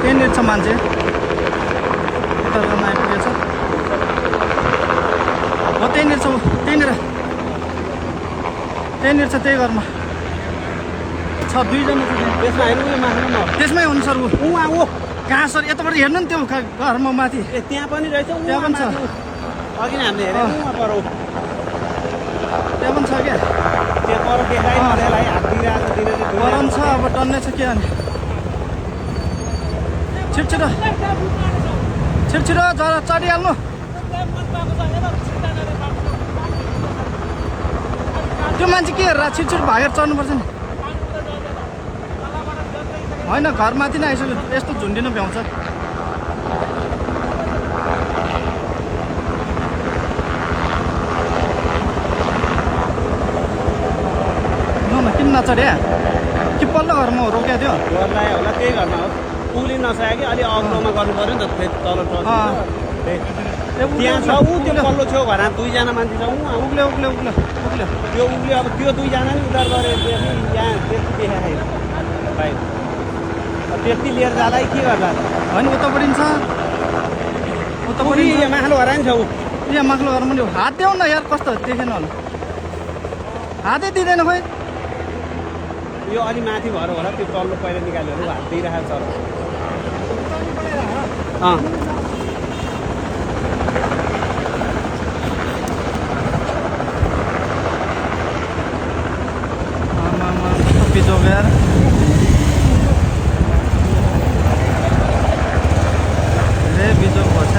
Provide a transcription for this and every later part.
त्यहीँनिर छ मान्छे यता गर्न आइपुगेछ हो त्यहीँनिर छ त्यहीँनिर छ त्यही घरमा छ दुईजना छ त्यसमा हेर्नु यो माथि त्यसमै हुनु सर ऊ ऊ कहाँ सर यताबाट हेर्नु नि त्यो घरमा माथि ए त्यहाँ पनि रहेछ त्यहाँ पनि छ अघि नै हामीले हेरेको पर त्यहाँ पनि छ क्या त्यो पर देखाइ मलाई हात दिइरहेको दिने गरम छ अब टन्ने छ के अनि छिटो जरा चढिहाल्नु त्यो मान्छे के हेरेर छिटो भागेर चढ्नुपर्छ नि होइन घरमाथि नै आइसक्यो यस्तो झुन्डिनु भ्याउँछ किन नचढ्या कि पल्लो घरमा हो रोक्या थियो गर्दा होला त्यही घरमा हो पुलि नसके कि अलि अग्लोमा गर्नु पर्यो नि त फेरि तल त्यहाँ छ ऊ त्यो पल्लो छेउ घरमा दुईजना मान्छे छ उक्ल्यो त्यो उक्ल्यो अब त्यो दुईजना नि उद्धार गरे यहाँ त्यति देखायो भाइ त्यति लिएर जाँदा के गर्दा होइन उतापट्टि छ उतापट्टि माथिल्लो घर नि छ ऊ यहाँ माथिल्लो घरमा नि हात देऊ न यार कस्तो देखेन होला हातै दिँदैन खोइ यो अलि माथि भएर होला त्यो तल्लो पहिला निकाल्यो भने हात दिइरहेको छ बिजोग यार बिजोग भएछ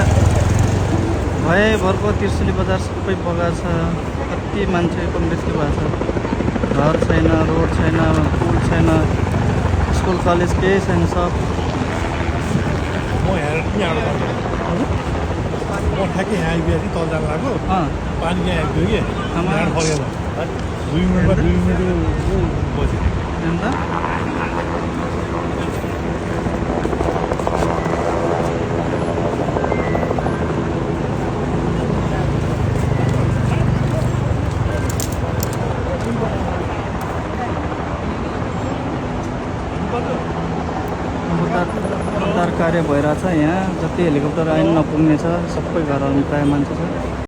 भरको त्रिशुली बजार सबै बगाएको छ कति मान्छेको मृत्यु भएको छ घर छैन रोड छैन पुल छैन स्कुल कलेज केही छैन सब म ठ्याक्कै यहाँ आइपुगेको थिएँ तल जान लाग्यो पानी यहाँ आइपुग्यो कि फर्केर 2 मिनटमा 2 मिनट बस्यो अन्त उद्धार कार्य भइरहेछ यहाँ जति हेलिकप्टर आइन नपुग्ने छ सबै घरहरूमा प्रायः मान्छे छ